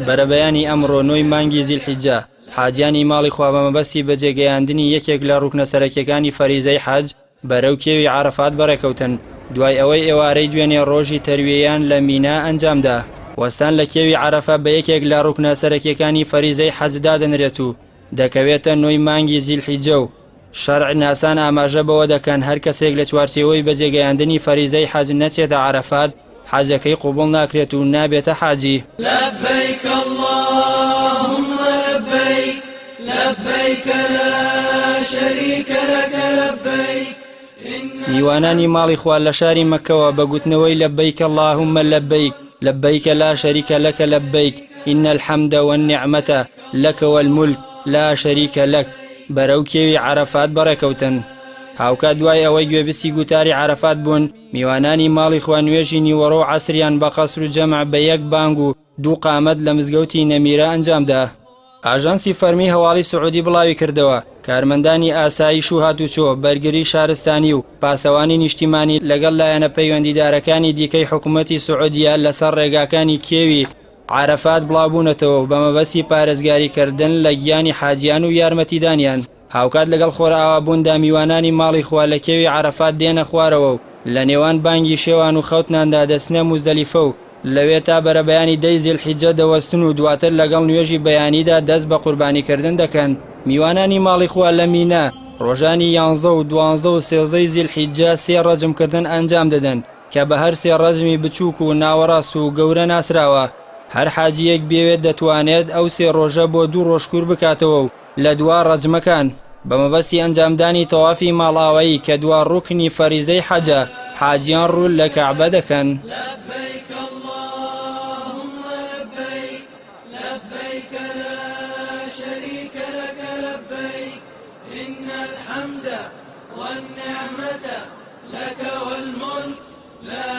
بەرەبەیانی ئەمڕۆ نۆی مانگی زیلحیجە، حاجیانی ماڵی خوا بە مەبەستی بەجێگەیاندنی یەکێک لە ڕوکنە سەرەکیەکانی فەریزەی حەج بەرەو کێوی عەرەفات بەڕێکەوتن، دوای ئەوەی ئێوارەی دوێنێ ڕۆژی تەرویەیان لە مینا ئەنجامدا. وەستان لە کێوی عەرەفە بە یەکێک لە ڕوکنە سەرەکیەکانی فەریزەی حەج دادەنرێت و دەکەوێتە نۆی مانگی زیلحیجە و شەرع ناسان ئاماژە بەوە دەکەن هەر کەسێک لە چوارچێوەی بەجێگەیاندنی فەریزەی حەج نەچێتە عەرەفات حەجەکەی قبوڵ ناکرێت و نابێتە حاجی. لبیک اللهم لبیک لبیک لا شریک لک لبیک میوانانی ماڵی خوا لە شاری مەککەوە بە گوتنەوەی لبیک اللهم لبیک لبیک لا شریک لک لبیک ان الحمد والنعمة لک والملک لا شریک لک بەرەو کێوی عەرەفات بەڕێکەوتن. هاوکات دوای ئەوەی گوێبیستی گوتاری عەرەفات بوون، میوانانی ماڵی خوا نوێژی نیوەڕۆ و عەسریان بە قەسر و جەمع بە یەک بانگ و دوو قامەت لە مزگەوتی نەمیرە ئەنجامدا. ئاژانسی فەرمی هەواڵی سعودی بڵاویکردەوە، کارمەندانی ئاسایش و هاتوچۆ، بەرگری شارستانی و پاسەوانی نیشتیمانی لەگەڵ لایەنە پەیوەندیدارەکانی دیکەی حکومەتی سعودیە لەسەر ڕێگاکانی کێوی عەرەفات بڵاوبوونەتەوە و بەمەبەستی پارێزگاریکردن لە گیانی حاجیان و یارمەتیدانیان. هاوکات لەگەڵ خۆرئاوابووندا میوانانی ماڵی خوا لە کێوی عەرەفات دێنە خوارەوە و لە نێوان بانگی شێوان و خەوتناندا دەچنە موزدەلیفە و لەوێ تا بەرەبەیانی دەی زیلحیجە دەوەستن و دواتر لەگەڵ نوێژی بەیانیدا دەست بە قوربانیکردن دەکەن. میوانانی ماڵی خوا لە مینا ڕۆژانی یانزە و دوانزە و سێزدەی زیلحیجە سێ ڕەجمکردن ئەنجام دەدەن کە بە هەر سێ ڕەجمی بچووک و ناوەڕاست و گەورە ناسراوە، هەر حاجییەک بیەوێت دەتوانێت ئەو سێ ڕۆژە بۆ دوو ڕۆژ کور بکاتەوە و لە دوا ڕەجمەکان، بە مەبەستی ئەنجامدانی تەوافی ماڵئاوایی کە دوا ڕوکنی فەریزەی حەجە، حاجیان ڕوو لە کەعبە دەکەن. لبیک اللهم لبیک لبیک لا شریک لک لبیک ان الحمد والنعمة لک والملک لا.